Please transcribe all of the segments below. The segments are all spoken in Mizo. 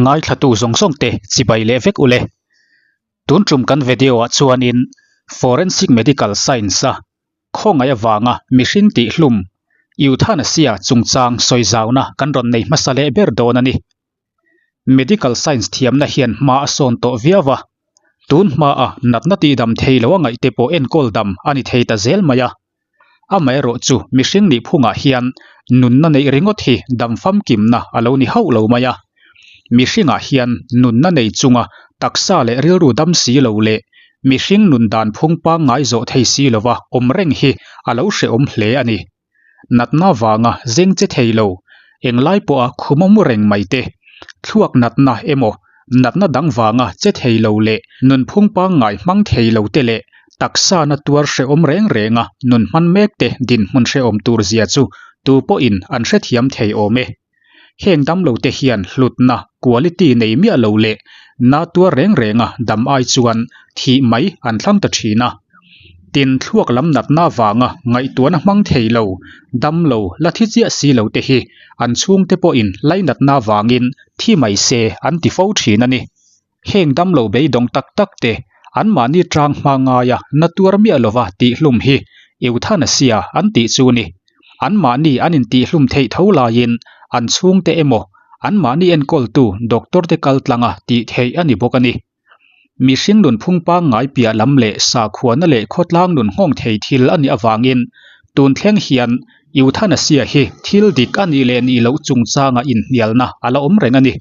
Ngaithlatu zawng zawng te chibai leh vek ule. Tun tum kan video ah chuanin Forensic Medical Science a khawngaih avanga mihring tihhlum Euthanasia chungchang sawizauna kan rawn nei hmasa leh ber dawn a ni. Medical Science thiamna hian hma a sawn tawh viau a, tun hmaa natna tihdam thei lo a ngaih te pawh enkawl dam a ni thei ta zel mai a. Amaherawh chu mihring nih phungah hian nunna neih ringawt hi dam famkimna a lo ni hauh lo mai a. Mihringah hian nunna nei chunga taksa leh rilru dam si lo leh mihring nun dan phung pangngai zawh thei si lova awm reng hi a lo hrehawm hle a ni. Natna vanga zeng che thei lo, englai pawha khum a mu reng mai te, thluak natna emaw natna dang vanga che thei lo leh nunphung pangngai hmang thei lo te leh taksa na tuar hrehawm reng renga nun hman mek te dinhmun hrehawm tur zia chu tu pawhin an hrethiam thei awm e. Heng damlo te hian hlutna, quality, nei miah lo leh na tuar reng renga dam ai chuan thih mai an thlang ta thin a. Tin, thluak lam natna vanga ngaihtuahna hmang thei lo, dam lo, la thi chiah si lo te hi an chhungte pawhin lainatna vangin thi mai se an ti fo thin a ni. Heng dam lo beidawng tak tak te anmahni tang hma ngaia na tuar miah lova tihhlum hi euthanasia an tih chu ni. Anmahni an intihhlum theih tho laiin an chhungte emaw anmahni enkawltu doctor te kal tlanga tih theih a ni bawk a ni. Mihring nunphung pangngai piah lam leh sakhuana leh khawtlang nun nghawng thei thil a nih avangin tun thleng hian euthanasia hi thil dik a nih leh nih loh chungchanga inhnialna a la awm reng a ni.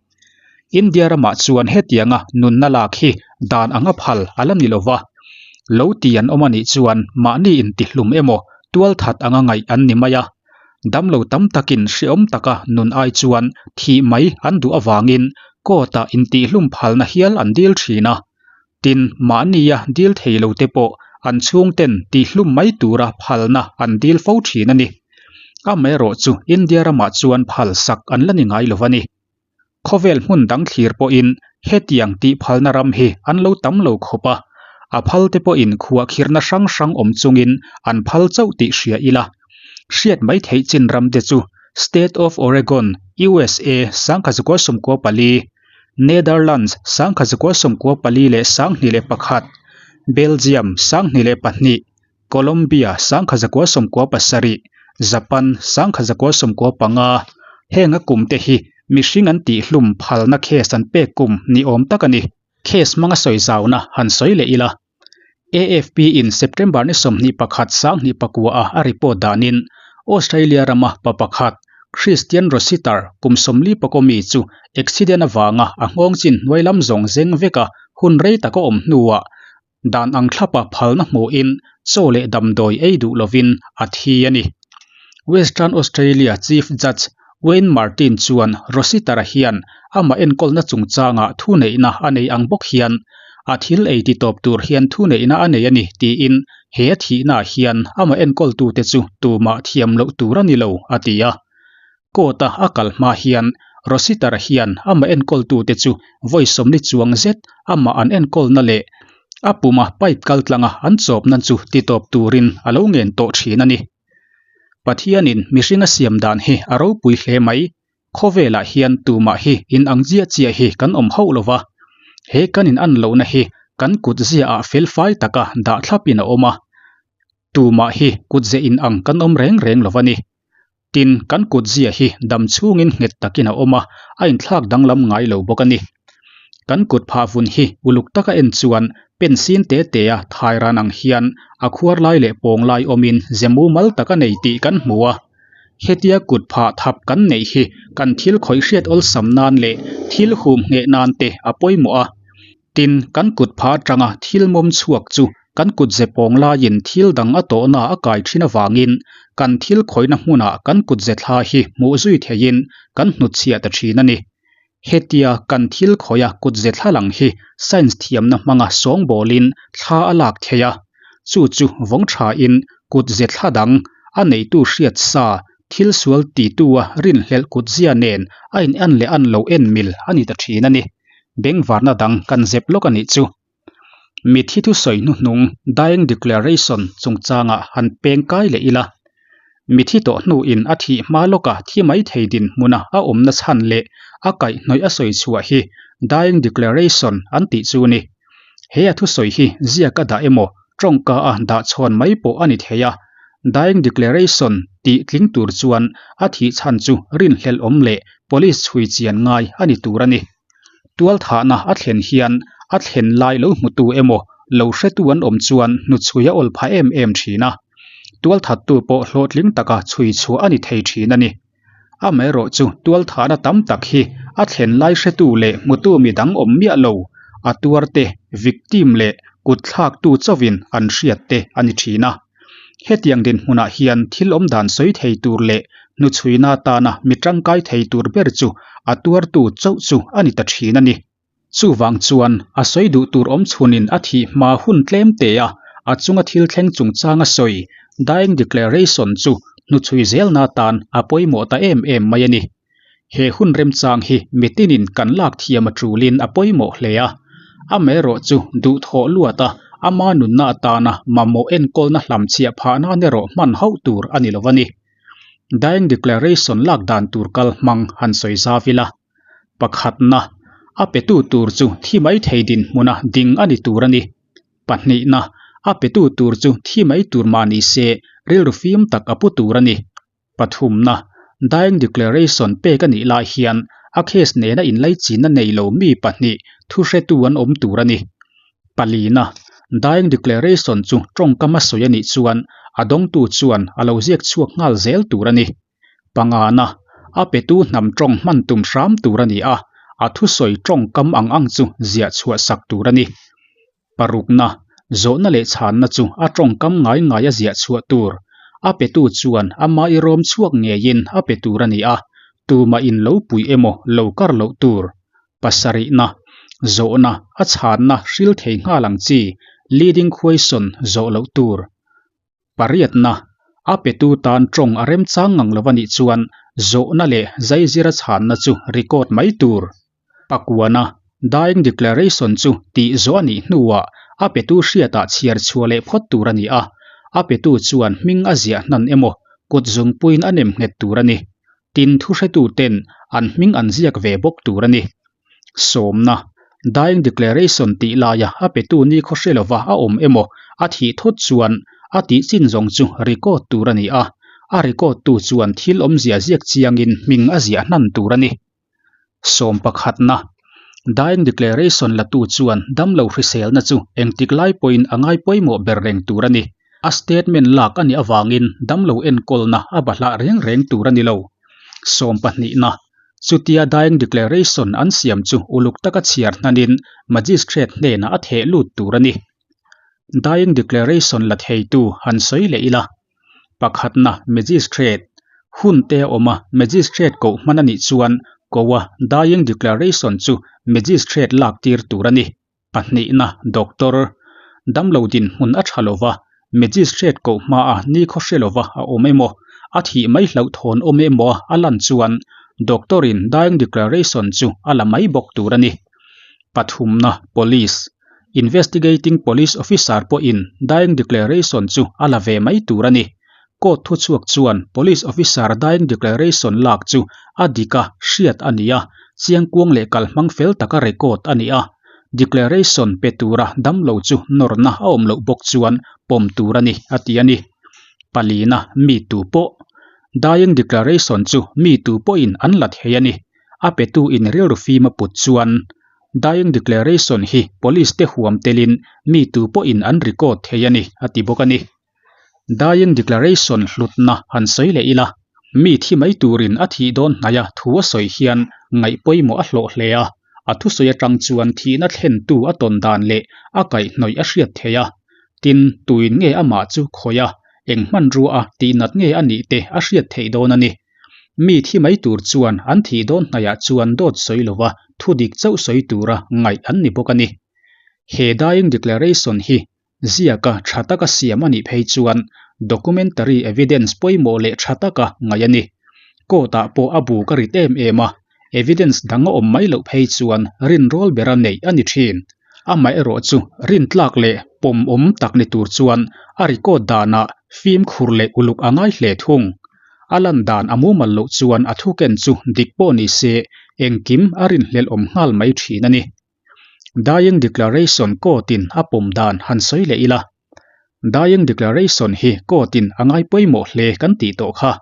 India ramah chuan hetianga nunna lak hi dan anga phal a la ni lova, lo ti an awm a nih chuan mahni intihlum emaw tualthat anga ngaih an ni mai a. Damlo tam takin hrehawm taka nun ai chuan thih mai an duh avangin court-ah intihhlum phalna hial an dil thin a. Tin, mahnia dil thei lo te pawh an chhungten tihhlum mai tura phalna an dil fo thin a ni. Amaherawh chu India ramah chuan phal sak an la ni ngai lo a ni. Khawvel hmun dang thlir pawhin hetiang tih phalna ram hi an lo tam lo khawp a, a phal te pawhin khuahkhirhna hrang hrang awm chungin an phal chauh tih hria ila. Hriat mai theih chin ram te chu State of Oregon, USA, 1994, Netherlands, 1994 le 21, Belgium, 2002, Colombia, 1997, Japan, 1995, heng a kum te hi mihring an tihhlum phalna case an pek kum ni awm tak a ni. Case hmanga sawi zauna han sawi leh ila. AFP in September ni 21 2009 a a report danin Australia rama pa pakhat Christian Rossiter kum 40 mi chu accident avanga a nghawng chin hnuai lam zawng zeng veka hun rei tak a awm hnuah Dan ang thlapa phalna hmuhin chaw leh damdawi ei duh lovin a thi a ni. Western Australia Chief Judge Wayne Martin chuan Rossiter-a hian amah enkawlna chungchangah thuneihna a nei ang bawk hian a thil ei titawp tur hian thuneihna a nei a ni tiin he a thihnaah hian amah enkawltute chu tumah thiam loh tur a ni lo a ti a. Court-a a kal hma hian Rossiter-a hian amah enkawltute chu vawi sawmli chuang zet amah an enkawlna leh a puma pipe kaltlanga an chawpna chu titawp turin a lo ngen tawh thin a ni. Pathianin mihring a siam dan hi a ropui hle mai. Khawvelah hian tumah hi inang chiah chiah hi kan awm hauh lo va. He kan in an lohna hi kan kut ziaah felfai taka dah thlapin a awm a. Tumah hi kutze inang kan awm reng reng lo va ni. Tin, kan kut zia hi dam chhungin nghet takin a awm a, a inthlak danglam ngai lo bawk a ni. Kan kut phah vun hi uluk taka en chuan pen sin te te a thai ran ang hian a khuar lai leh pawng lai awmin ze mumal tak a nei tih kan hmu a. Hetia kut phah thap kan neih hi kan thil khawih hriat awlsam nan leh thil hum ngheh nan te a pawimawh a. Tin, kan kut phah atanga thil mawm chhuak chu kan kut ze pawng laiin thil dang a tawhna a kai thin avangin kan thil khawihna hmunah kan kut ze thla hi hmuh zui theihin kan hnutchhiah ta thin a ni. Hetia kan thil khawia kut ze thla lang hi science thiamna hmanga sawngbawlin thla a lak thei a, chu chu vawng thain kut ze thla dang a neitu hriat sa thil sual titua rinhlelh kutzia nen a in en leh an lo en mil a ni ta thin a ni. Bengvarna dang kan zep lawk a nih chu. Mithi thusawi hnuhnung, dying declaration, chungchangah han peng kai leh ila. Mithi tawh hnuin a thih hma lawka thi mai thei dinhmuna a awmna chhan leh a kaihhnawih a sawi chhuah hi Dying Declaration an tih chu ni. He a thusawi hi ziak a dah emaw tawngka a dah chhawn mai pawh a ni thei a. Dying Declaration tih tling tur chuan a thih chhan chu rinhlelh awm leh police chhui chian ngai a ni tur a ni. Tualthahna a thlen hian a thlen lai lo hmutu emaw lo hretu an awm chuan hnuchhui a awl phah em em thin a. Tualthattu pawh hlawhtling taka chhui chhuah a ni thei thin a ni. Amaherawhchu tualthahna tam tak hi a thlen lai hretu leh hmutu midang awm miah lo, a tuarte, victim, leh kutthlaktu chauhin an hriat te a ni thin a. Hetiang dinhmunah hian thil awmdan sawi thei tur leh hnuchhuina atana mi tangkai thei tur ber chu a tuartu chauh chu a ni ta thin a ni. Chuvang chuan a sawi duh tur awm chhunin a thih hma hun tlem te a, a chunga thil thleng chungchang a sawi, dying declaration, chu hnuchhui zelna atan a pawimawh ta em em mai a ni. He hun remchang hi mitinin kan lak thiam a tulin a pawimawh hle a, amaherawh chu duhthawh luat a, ama nunna atana mamawh enkawlna hlamchhiah phah nan erawh hman hauh tur a ni lo a ni. Dying Declaration lak dan tur kal hmang han sawi zau ila. Pakhatna, a petu tur chu thi mai thei dinhmuna ding a ni tur a ni. Pahnihna, a petu tur chu thi mai tur mah ni se rilru fim tak a pu tur a ni. Pathumna, Dying Declaration pek a nih lai hian a case nena inlaichinna nei lo mi pahnih thuhretu an awm tur a ni. Palina, Dying Declaration chu tawngkam a sawi a nih chuan a dawngtu chuan a lo ziak chhuak nghal zel tur a ni. Pangana, A petu hnam tawng hman tum hram tur a ni a, a thusawi tawngkam ang ang chu ziah chhuah sak tur a ni. Parukna, zawhna leh chhanna chu a tawngkam ngai ngai a ziah chhuah tur. A petu chuan ama i rawm chhuak ngeiin a pe tur a ni a, tumah in lo puih emaw lo kar loh tur. Pasarihna, zawhna, a chhanna hril thei nghal ang chi, leading question, zawh loh tur. Pariatna, a petu tan tawng a remchang ngang lo a nih chuan zawhna leh zaizira chhanna chu record mai tur. Pakuana, dying declaration chu tih zawh a nih hnuah a petu hriatah chhiar chhuah leh phawt tur a ni a, a petu chuan hming a ziah hnan emaw kut zungpuiin a nem nghet tur a ni. Tin thuhretu ten an hming an ziak ve bawk tur a ni. Sawmna, Dying Declaration tih laia a petu ni khaw hre lova a awm emaw a thih thawt chuan a tih chin zawng chu record tur a ni a, a record tu chuan thil awmzia ziak chiangin hming a ziah hnan tur a ni. Sawm pakhatna, Dying Declaration latu chuan damlo hriselna chu engtik lai pawhin a ngai pawimawh ber reng tur a ni. A statement lak a nih avangin damlo enkawlna a bahlah reng reng tur a ni lo. Sawm pahnihna, Chutia dying declaration an siam chu uluk taka chhiar hnanin magistrate hnenah a theh lut tur a ni. Dying declaration la theitu han sawi leh ila. Pakhatna, magistrate, hun te a awm a, magistrate koh hman a nih chuan koa dying declaration chu magistrate lak tir tur a ni. Pahnihna, doctor, damlo dinhmun a tha lova, magistrate koh hmaa nikhaw hre lova a awm emaw, a thih mai hlauhthawn awm emaw a lan chuan doctor in dying declaration chu a la mai bawk tur a ni. Pathumna, police, investigating police officer pawhin dying declaration chu a la ve mai tur a ni. Court thuchhuak chuan police officer dying declaration lak chu a dik a, hriat a ni a, chiangkuang leh kalhmang fel taka record a ni a. Declaration pe tura damlo chu nawrna a awm loh bawk chuan pawm tur a ni, a ti a ni. Palina, mi tu pawh dying declaration chu mi tu pawhin an la thei a ni. A petu in rilru fim a put chuan dying declaration hi police te huam telin mi tu pawhin an record thei a ni, a ti bawk a ni. Dying Declaration hlutna han sawi leh ila, mi thi mai turin a thih dawn hnaia thu a sawi hian ngaih pawimawh a hlawh hle a, a thusawi atang chuan thihna thlentu a tawn dan leh a kaihhnawih a hriat theih a, tin, tuin nge amah chu khawih a, eng hmanrua a tihnat nge a nih te a hriat theih dawn a ni. Mi thi mai tur chuan an thih dawn hnaiah chuan dawt sawi lova thudik chauh sawi tura ngaih an ni bawk a ni. He Dying Declaration hi Ziaka tha taka siam a nih phei chuan documentary evidence pawimawh leh tha taka ngaih a ni. Court-ah pawh a bu ka rit em em a, evidence dang a awm mai loh phei chuan rinrawl bera neih a ni thin. Amaherawhchu rintlak leh pawmawm tak ni tur chuan a record danah Fimkhur leh uluk a ngai hle thung. A lan dan a mumal loh chuan a thuken chu dik pawh ni se engkim a rinhlelh awm nghal mai thin a ni. Dying Declaration court-in a pawm dan han sawi leh ila. Dying Declaration hi court-in a ngai pawimawh hle kan tih tawh kha.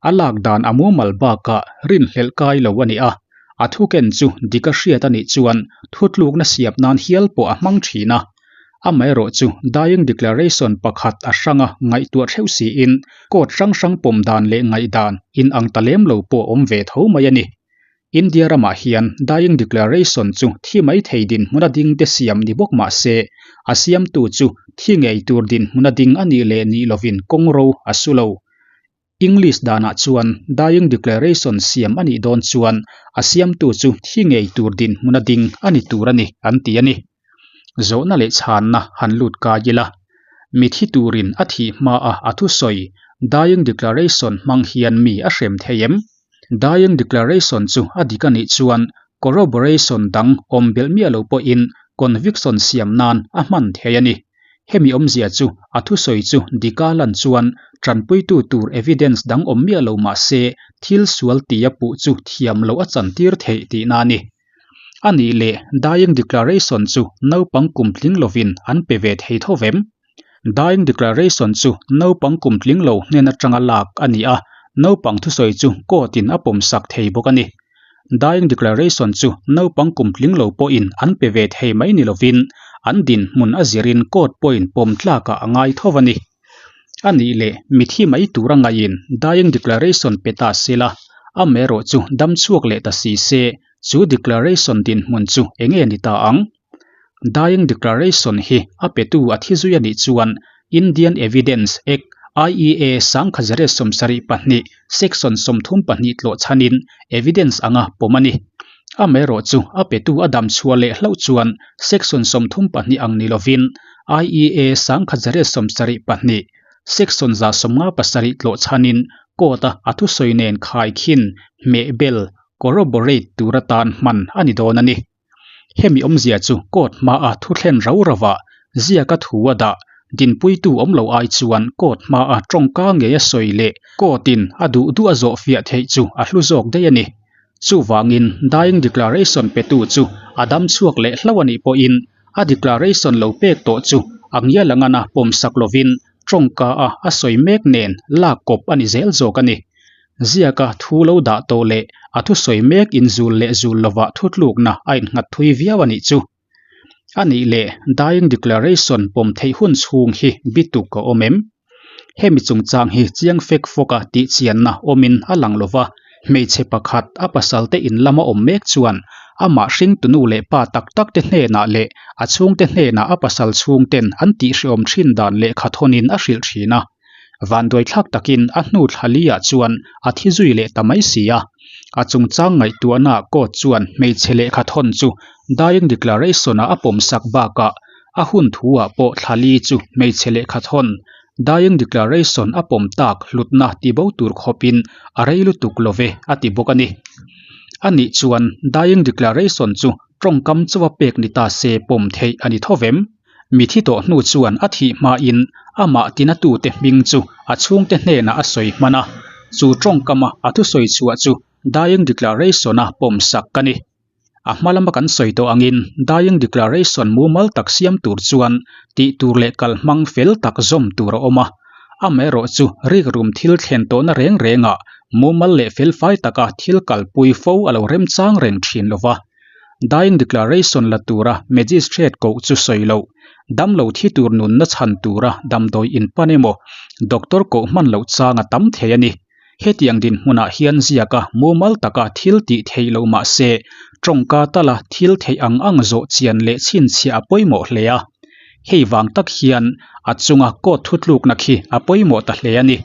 A lak dan a mumal bakah rinhlelh kai lo a ni a, a thuken chu dik a hriat a nih chuan thutlukna siam nan hial pawh a hmang thin a. Amaherawh chu Dying Declaration pakhat a hranga ngaihtuah theuh siin court hrang hrang pawm dan leh ngaihdan inang ta lem lo pawh a awm ve tho mai a ni. India ramah hian Dying Declaration chu thi mai thei dinhmuna ding te siam ni bawk mah se, a siamtu chu thi ngei tur dinhmuna ding a nih leh nih lovin kawngro a su lo. English danah chuan Dying Declaration siam a nih dawn chuan a siamtu chu thi ngei tur dinhmuna ding a ni tur a ni an ti a ni. Zawhna leh chhanna han lut kai ila, mi thi turin a thih hmaa a thusawi Dying Declaration hmang hian mi a hrem thei em? Dying Declaration chu a dik a nih chuan corroboration dang awm belh miah lo pawhin conviction siam nan a hman thei a ni. Hemi awmzia chu a thusawi chu dika lan chuan tanpuitu tur evidence dang awm miah lo mah se thil sual tia puh chu thiam loh a chantir theih tihna a ni. A nih leh Dying Declaration chu naupang kum tling lovin an pe ve thei tho vem? Dying Declaration chu naupang kum tling lo hnen atanga lak a ni a, naupang thusawi chu court in a pawmsak thei bawk a ni. Dying Declaration chu naupang kum tling lo pawhin an pe ve thei mai ni lovin an dinhmun a zirin court pawhin pawm tlakah a ngai tho a ni. A nih leh mithi mai tura ngaihin Dying Declaration pe ta sela, amaherawh chu dam chhuak leh ta si se, chu declaration dinhmun chu enge ni ta ang? Dying Declaration hi a petu a thi zui a nih chuan Indian Evidence Act, IEA, 1972, Section 32 tlawh chhanin evidence anga pawm a ni. Amaherawh chu a petu a dam chhuah leh hlauh chuan Section 32 ang ni lovin IEA 1972, Section 157 tlawh chhanin court-a a thusawi nen khaikhin hmehbel, corroborate, tur atan hman a ni dawn a ni. Hemi awmzia chu court hmaa thu thlen rau rauah ziaka thu a dah dinpuitu awm lo ai chuan court hmaa tawngka ngei a sawi leh court in a duh duh a zawh fiah theih chu a hlu zawk daih a ni. Chuvangin dying declaration petu chu a dam chhuak leh hlauh a nih pawhin a declaration lo pek tawh chu a ngial angan a pawmsak lovin tawngka a a sawi mek nen lak kawp a ni zel zawk a ni. Ziaka thu lo dah tawh leh a thusawi mek inzul leh zul lovah thutlukna a innghat thui viau a nih chu. A nih leh Dying Declaration pawm theih hun chhung hi bituk a awm em? Hemi chungchang hi chiang fek fawka tihchianna awmin a lang lova, hmeichhe pakhat a pasalte in lama awm mek chuan amah hringtunu leh pa tak tak te hnenah leh a chhungte hnenah a pasal chhungten an tihhrehawm thin dan lehkha thawnin a hrilh thin a. Vanduaithlak takin a hnu thla liah chuan a thi zui leh ta mai si a. A chungchang ngaihtuahna court chuan hmeichhe lehkha thawn chu dying declaration-ah a pawmsak bakah a hun thu-ah pawh thla li chu hmeichhe lehkha thawn dying declaration a pawm tak hlutna tibo tur khawpin a rei lutuk lo ve a ti bawk a ni. Anih chuan dying declaration chu tawngkam chauha pek ni ta se pawm theih a ni tho vem? Mi thi tawh hnu chuan a thih hmain amah tinatute hming chu a chhungte hnenah a sawi hman a, chu tawngkama a thusawi chhuah chu Dying Declaration-a pawmsak ka ni. A hma lama kan sawi tawh angin Dying Declaration mumal tak siam tur chuan tih tur leh kalhmang fel tak zawm tur a awm a, amaherawhchu rikrum thil thlen tawhna reng rengah mumal leh felfai taka thil kalpui fo a lo remchang reng thin lo va. Dying Declaration la tura Magistrate koh chu sawi loh, damlo thi tur nunna chhan tura damdawi inpan emaw doctor koh hman loh chang a tam thei a ni. Hetiang dinhmunah hian ziaka mumal taka thil tih theih loh mah se, tawngka tala thil theih ang ang zawh chian leh chhinchhiah a pawimawh hle a. Hei vang tak hian a chunga court thutlukna khi a pawimawh ta hle a ni.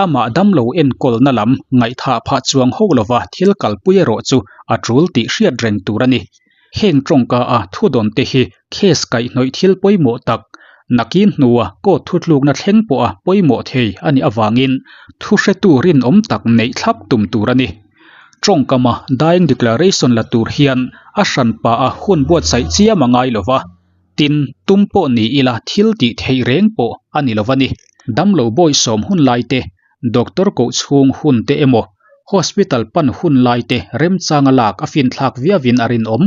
Amah damlo enkawlna lam ngaihthah phah chuang ho lova thil kalpui erawh chu a tul tih hriat reng tur a ni. Heng tawngka a thudawn te hi case kaihhnawih thil pawimawh tak, nakin hnua court thutlukna thleng pawha pawimawh thei a nih avangin thuhretu rinawm tak neih thlap tum tur a ni. Tawngkama dying declaration la tur hian a hranpa a hun buatsaih chiam a ngai lova. Tin, tum pawh ni ila thil tih theih reng pawh a ni lo va ni. Damlo bawihsawm hun lai te, doctor koh chhung hun te emaw hospital pan hun lai te remchanga lak a finthlak viauin a rinawm.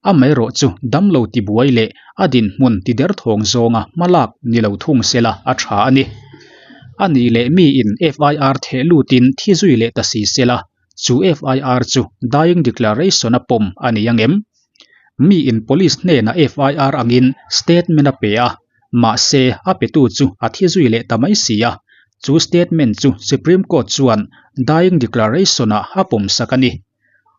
Amaherawh chu damlo tibuai leh a dinhmun tiderthawng zawnga hmalak ni lo thung sela a tha a ni. A nih leh miin FIR theh lutin thi zui leh ta si sela, chu FIR chu dying declaration a pawm a ni ang em? Miin police hnenah FIR angin statement a pe a, mahse a petu chu a thi zui leh ta mai si a, chu statement chu Supreme Court chuan dying declaration-ah a pawmsak a ni.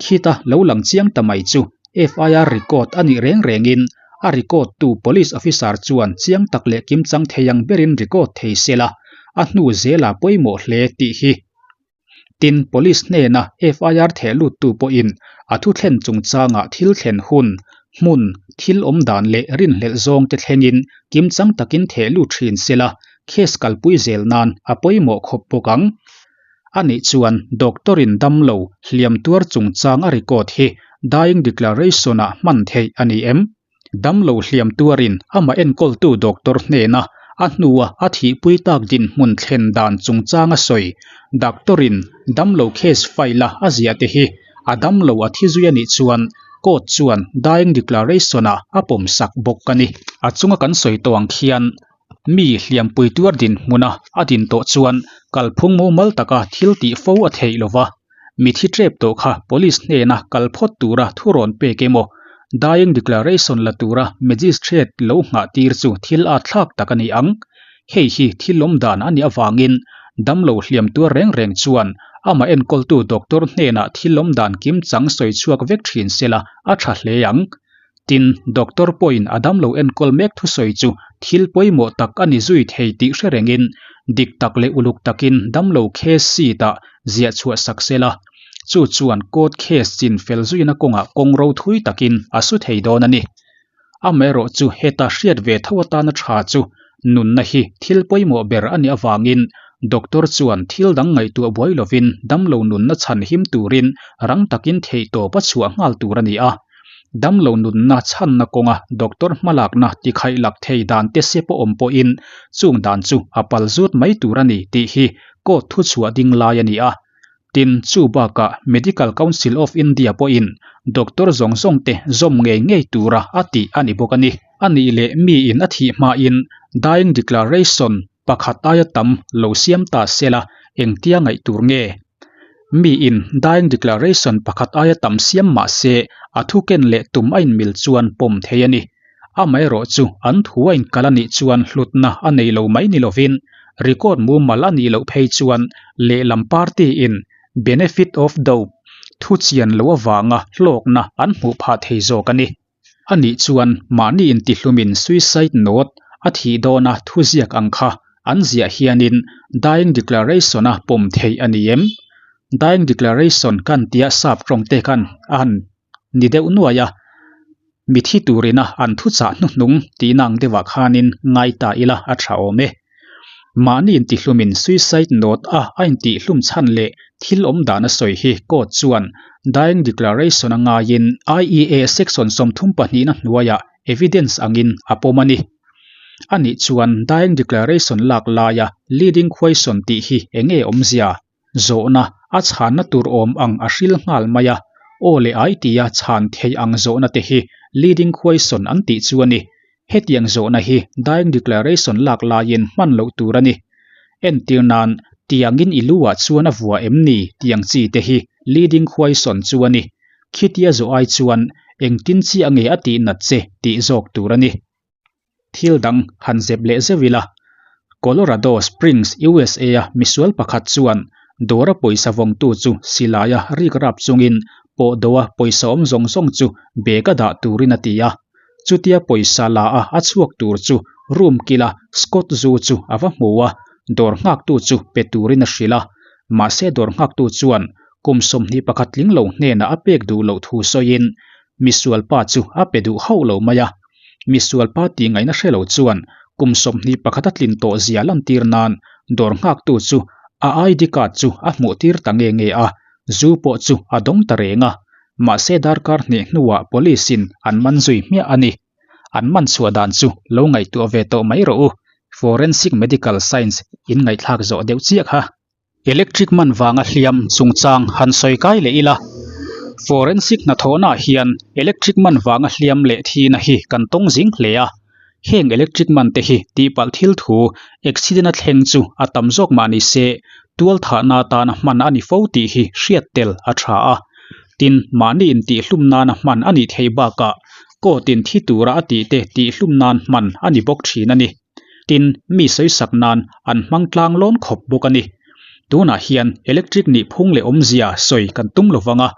Khita lo lang chiang ta mai chu FIR record a nih reng rengin a record tu police officer chuan chiang tak leh kimchang thei ang berin record thei se la, a hnu zela pawimawh hle tih hi. Tin, police hnena FIR theh luttu pawhin a thu thlen chungchangah thil thlen hun, hmun, thil awm dan leh rinhlelh zawngte thlengin kimchang takin theh lut thin se la, case kalpui zel nan a pawimawh khawp bawk ang. A nih chuan doctor in damlo hliam tuar chungchang a record hi dying declaration ah hman theih a ni em? Damlo hliam tuarin amah enkawltu doctor hnena a hnua a thihpui tak dinhmun thlen dan chungchang a sawi. Doctor in damlo case file a a ziah te hi a damlo a thi zui a nih chuan court chuan dying declaration ah a pawmsak bawk a ni. A chunga kan sawi tawh ang khian Mi hliampui tuar dinhmuna a din tawh chuan kalphung mumal taka thil tih fo a theih lo va, mi thi tep tawh kha police hnena kal phawt tura thu rawn pek emaw, dying declaration la tura magistrate lo nghah tir chu thil at thlak tak a ni ang. Hei hi thil awm dan a nih avangin damlo hliam tuar reng reng chuan amah enkawltu doctor hnenah thil awm dan kimchang sawi chhuak vek thin sela a tha hle ang. Tin, doctor pawhin a damlo enkawl mek thusawi chu thil pawimawh tak a ni zui thei tih hre rengin dik tak leh uluk takin damlo case sheet ah ziah chhuah sak se la, chu chuan court case chin fel zuina kawngah kawng ro thui takin a su thei dawn a ni. Amaherawh chu heta hriat ve tho atana tha chu nunna hi thil pawimawh ber a nih avangin doctor chuan thil dang ngaihtuah buai lovin damlo nunna chhan him turin rang takin theihtawp a chhuah nghal tur a ni a. Damlo nunna chhanna kawnga doctor hmalakna tikhaih lak thei dan te se pawh awm pawhin chung dan chu a pal zut mai tur a ni tih hi court thuchhuah ding lai a ni a. Tin, chu bakah Medical Council of India pawhin doctor zawng zawng te zawm ngei ngei tura a tih a ni bawk a ni. A nih leh miin a thih hmain dying declaration pakhat aia tam lo siam ta sela engtia ngaih tur nge? Miin dying declaration pakhat aia tam siam mah se a thu ken leh tum a inmil chuan pawm thei a ni. Amaherawh chu an thu a inkal a nih chuan hlutna a nei lo mai ni lovin record mumal a nih loh phei chuan lehlam party in benefit of doubt thu chian loh avanga hlawkna an hmuh phah thei zawk a ni. A nih chuan mahni intihlumin suicide note a thih dawna thuziak ang kha an ziah hianin dying declaration a pawm theih a ni em? Dying declaration kan tia sap tawng te khan a han ni deuh nuai a, mi thi turina an thuchah hnuhnung tihna ang deuhah khanin ngai ta ila a tha awm e. Mahni intihlumin suicide note a a intihhlum chhan leh thil awm dan a sawi hi court chuan dying declaration a ngaiin IEA section 32 na hnuaiah evidence angin a pawm a ni. A nih chuan dying declaration lak laia leading question tih hi enge awmzia? Zawhna, a chhanna tur awm ang a hril nghal mai a, aw leh ai tia chhan theih ang zawhna te hi leading question an tih chu a ni. Hetiang zawhna hi dying declaration lak laiin hman loh tur a ni. Entir nan, tiangin i lu ah chuan a vua em ni tiang chi te hi leading question chu a ni. Khitia zawh ai chuan engtin chiah nge a tih nat che tih zawk tur a ni. Thil dang han zep leh zeuh ila, Colorado Springs, USA-a misual pakhat chuan dawra pawisa vawngtu chu silaia rik rap chungin pawhdoa pawisa awm zawng zawng chu bag-a dah turin a ti a. Chutia pawisa la a a chhuak tur chu room kila Scott zu chu a va hmu a, dawr nghaktu chu pe turin a hrilh a. Mahse dawr nghaktu chuan kum 21 tling lo hnenah a pek duh loh thu sawiin misual pa chu a pe duh hauh lo mai a. Misual pa tih ngaihna hre lo chuan kum 21 a tlin tawh zia lantir nan dawr nghaktu chu a ID card chu a hmuh tir ta nge nge a, zu pawh chu a dawng ta reng a. Mahse darkar hnih hnuah police in an man zui hmiah a ni. An man chhuah dan chu lo ngaihtuah ve tawh mai rawh u. Forensic Medical Science in ngaihthlak zawh deuh chiah kha. Electric man vanga hliam chungchang han sawi kai leh ila. Forensic hnathawhnaah hian electric man vanga hliam leh thihna hi kan tawng zing hle a. Heng electric man te hi tihpalh thil thu accident a thleng chu a tam zawk mah ni se tual thahna atana hman a ni fo tih hi hriat tel a tha a. Tin, mahni intihhlum nana hman a nih theih bakah court in thi tura a tih te tihhlum nan hman a ni bawk thin a ni. Tin, mi sawisak nan an hmang tlang lawn khawp bawk a ni. Tunah hian electric nih phung leh awmzia sawi kan tum lo vang a,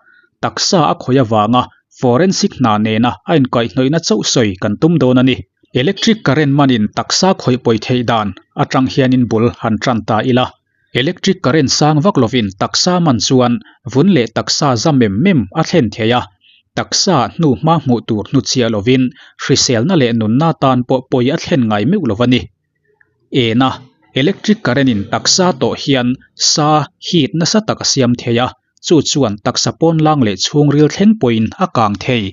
taksa a khawih avanga forensic hna nena a inkaihhnawihna chauh sawi kan tum dawn a ni. Electric current manin taksa khawih pawi theih dan atang hianin bul han tan ta ila. Electric current sang vak lovin taksa man chuan vun leh taksa za mem mem a thlen thei a, taksa hnu hma hmuh tur hnuchhiah lovin hriselna leh nunna tan pawh pawi a thlen ngai meuh lo a ni. Ena, electric current in taksa tawh hian sa heat nasa tak a siam thei a, chu chuan taksa pawn lang leh chhungril thleng pawhin a kang thei.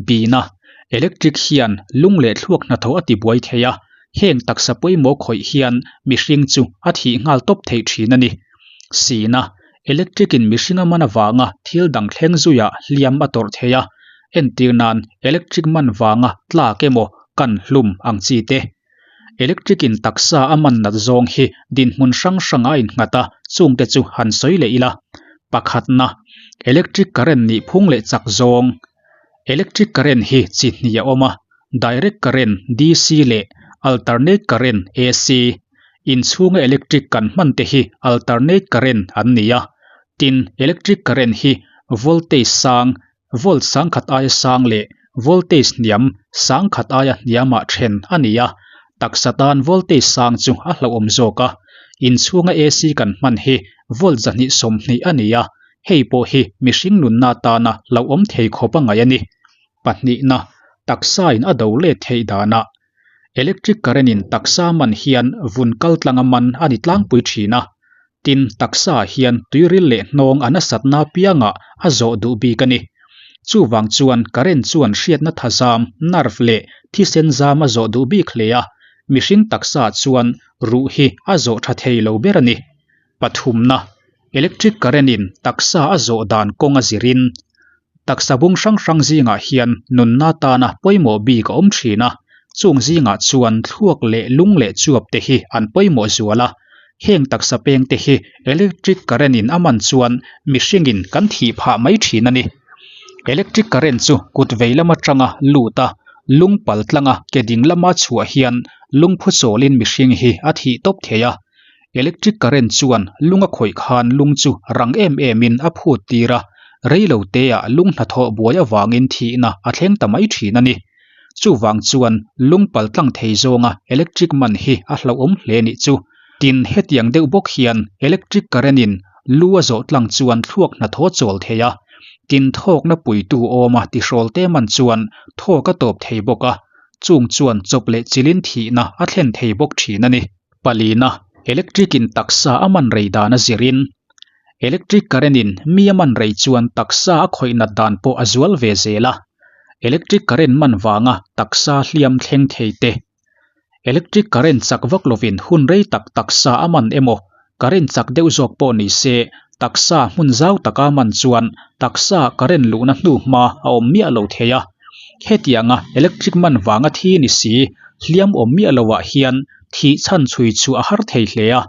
Bina, electric hian lung leh thluak hnathawh a tibuai thei a, heng taksa pawimawh khawih hian mihring chu a thih nghal tawp theih thin a ni. Sina, electric in mihring a man avanga thil dang thleng zuiah hliam a tawrh thei a, entir nan electric man vanga tlak emaw kan hlum ang chi te. Electric in taksa a man nat zawng hi dinhmun hrang hrang a innghat a, chungte chu han sawi leh ila. Pakhatna, electric current nih phung leh chak zawng. Electric current hi chi hnih a awm a, direct current, DC, leh alternate current, AC. Inchhunga electric kan hman te hi alternate current an ni a. Tin, electric current hi voltage sang Volt sangkhat aia sang leh voltage hniam sangkhat aia hniamah then a ni a, taksa tan voltage sang chu a hlauhawm zawk a. Inchhunga AC kan hman hi volt 220 a ni a, hei pawh hi mihring nunna atana hlauhawm thei khawp a ngaih a ni. Pahnihna, taksain a do let theih danah Electric current in taksa man hian vun kal tlanga man a ni tlangpui thin a, tin taksa ah hian tuiril leh hnawng a nasatna apiangah a zawh duh bik a ni. Chuvang chuan current chuan hriatna thazam, nerve, leh thisen zam a zawh duh bik hle a, mihring taksa ah chuan ruh hi a zawh tha thei lo ber a ni. Pathumna, electric current in taksa a zawh dan kawng a zirin Taksa bung hrang hrang zingah hian nunna tana pawimawh bik a awm thin a, chung zingah chuan thluak leh lung leh chuap te hi an pawimawh zual a. Heng taksa peng te hi electric current in a man chuan mihringin kan thih phah mai thin a ni. Electric current chu kut vei lam atanga lut a, lung pal tlanga ke ding lama chhuah hian lungphu chawlin mihring hi a thih tawp thei a. Electric current chuan lung a khawih khan lung chu rang em em in a phut tir a, rei lo te ah lung hnathawh buai avangin thihna a thleng ta mai thin a ni. Chuvang chuan lung pal tlang thei zawnga electric man hi a hlauhawm hle nih chu. Tin, hetiang deuh bawk hian electric current in lu a zawh tlang chuan thluak hnathawh chawl thei a, tin thawkna puitu awma tihrawl te man chuan thawk a tawp thei bawk a, chung chuan chawp leh chilin thihna a thlen thei bawk thin a ni. Palina, electric in taksa a man rei dan a zirin. Electric current in mi a man rei chuan taksa a khawih nat dan pawh a zual ve zel a. Electric current man vanga taksa hliam thleng thei te. Electric current chak vak lovin hun rei tak taksa a man emaw, current chak deuh zawk pawh ni se, taksa hmun zau taka man chuan taksa current luhna hnu hma a awm miah lo thei a. Hetianga electric man vanga thi ni si, hliam awm miah loah hian Thih chhan chhui chu a har thei hle a,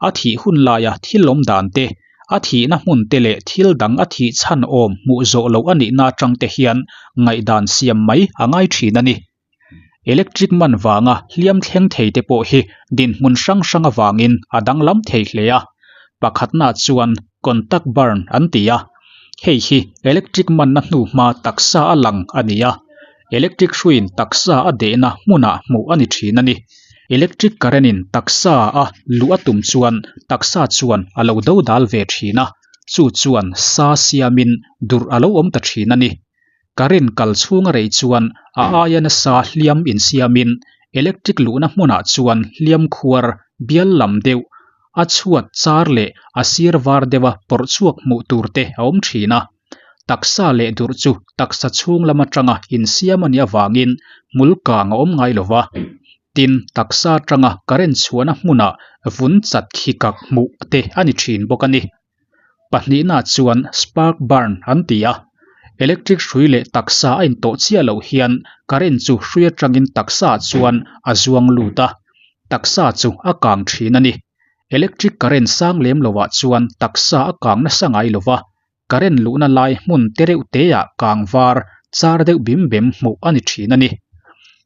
a thih hun laia thil awm dan te, a thihna hmun te leh thil dang a thih chhan awm hmuh zawh loh a nihna atang te hian ngaihdan siam mai a ngai thin a ni. Electric man vanga hliam thleng thei te pawh hi dinhmun hrang hrang avangin a danglam thei hle a, pakhatna chuan contact burn an ti a, hei hi electric manna hnuhma taksa a lang a ni a. Electric hruiin taksa a dehna hmunah hmuh a ni thin a ni. Electric current in taksa a luh a tum chuan taksa chuan a lo do dal ve thin a, chu chuan sa siamin durh a lo awm ta thin a ni. Current kal chhunga rei chuan a aia nasa hliam insiamin electric luhna hmunah chuan hliam khuar bial lam deuh a chhuat char leh a sir var deuha pawrh chhuak hmuh tur te a awm thin a. Taksa leh durh chu taksa chhung lam atanga insiam a nih avangin hmul kang a awm ngai lo va. Tin, taksa atanga current chhuahna hmunah vun chat khi kak hmuh te a ni thin bawk a ni. Pahnihna chuan spark burn an ti a, electric hrui leh taksa a intawh chiah loh hian current chu hrui atangin taksa ah chuan a zuang lut a, taksa chu a kang thin a ni. Electric current sang lem lovah chuan taksa a kang nasa ngai lova, current luhna lai hmun te reuh te ah kang var char deuh bim bem hmuh a ni thin a ni.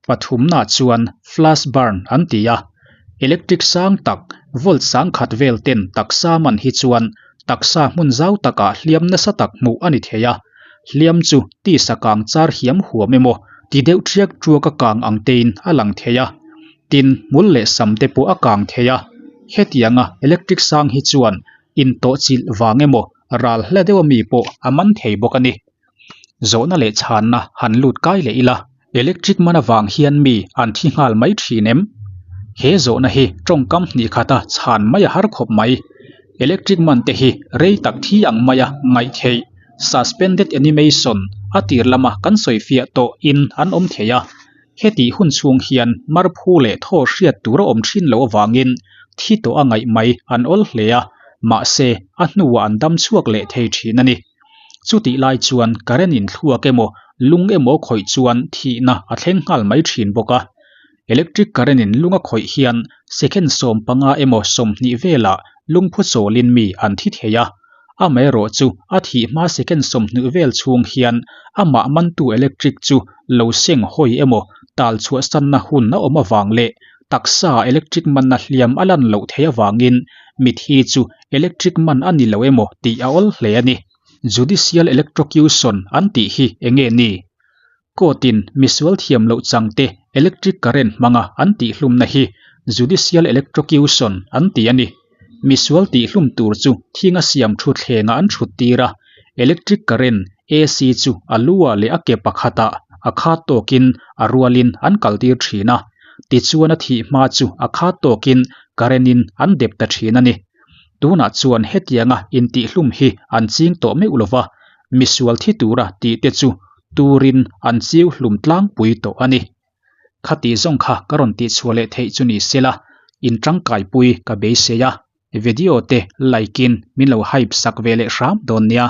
Pathumna chuan flash burn an ti a, electric sang tak volt sang khat vel ten taksa man hi chuan taksa hmun zau takah hliam nasa tak hmuh a ni thei a, hliam chu tisa kang char hiam huam emaw ti deuh ṭiak ṭuak a kang ang tein a lang thei a, tin hmul leh sam te pawh a kang thei a, hetianga electric sang hi chuan intawhchilh vang emaw ral hla deuh ami pawh a man thei bawk a ni. Zawhna leh chhanna han lut kai leh ila, electric man avang hian mi an thi nghal mai thin em? He zawhna hi tawngkam hnih khata chhan mai a har khawp mai. Electric man te hi rei tak thi ang maia ngaih theih, suspended animation, a tir lama kan sawi fiah tawh in an awm thei a. Hetih hun chhung hian marphu leh thaw hriat tur a awm thin loh avangin thi tawh a ngaih mai an awl hle a, mahse a hnuah an dam chhuak leh thei thin a ni. Chutih lai chuan current in thluak emaw lung emaw khawih chuan thihna a thleng nghal mai thin bawk a. Electric current in lung a khawih hian second 15 emaw 20 velah lungphu chawlin mi an thi thei a. Amaherawh chu a thih hma second 20 vel chhung hian amah mantu electric chu lo seng hawi emaw tal chhuahsanna hun a awm avang leh taksa electric manna hliam a lan loh theih avangin mithi chu electric man a ni lo emaw tih a awl hle a ni. Judicial electrocution an tih hi eng nge ni? Court-in misual thiam loh changte electric current hmanga an tihhlumna hi judicial electrocution an ti a ni. Misual tihhlum tur chu thinga siam thutthlengah an thut tir a, electric current, AC, chu a lu-ah leh a ke pakhatah a khat tawkin a rualin an kaltir thin a, tichuan a thih hma chu a khat tawkin current-in an dep ta thin a ni. Tunah chuan hetianga intihhlum hi an ching tawh meuh lo va, misual thi tura tihte chu turin an chiu hlum tlangpui tawh a ni. Khati zawng kha ka rawn tihchhuah leh theih chu ni sela, in tangkaipui ka beisei a, video te like in min lo hype sak ve leh hram dawn nia.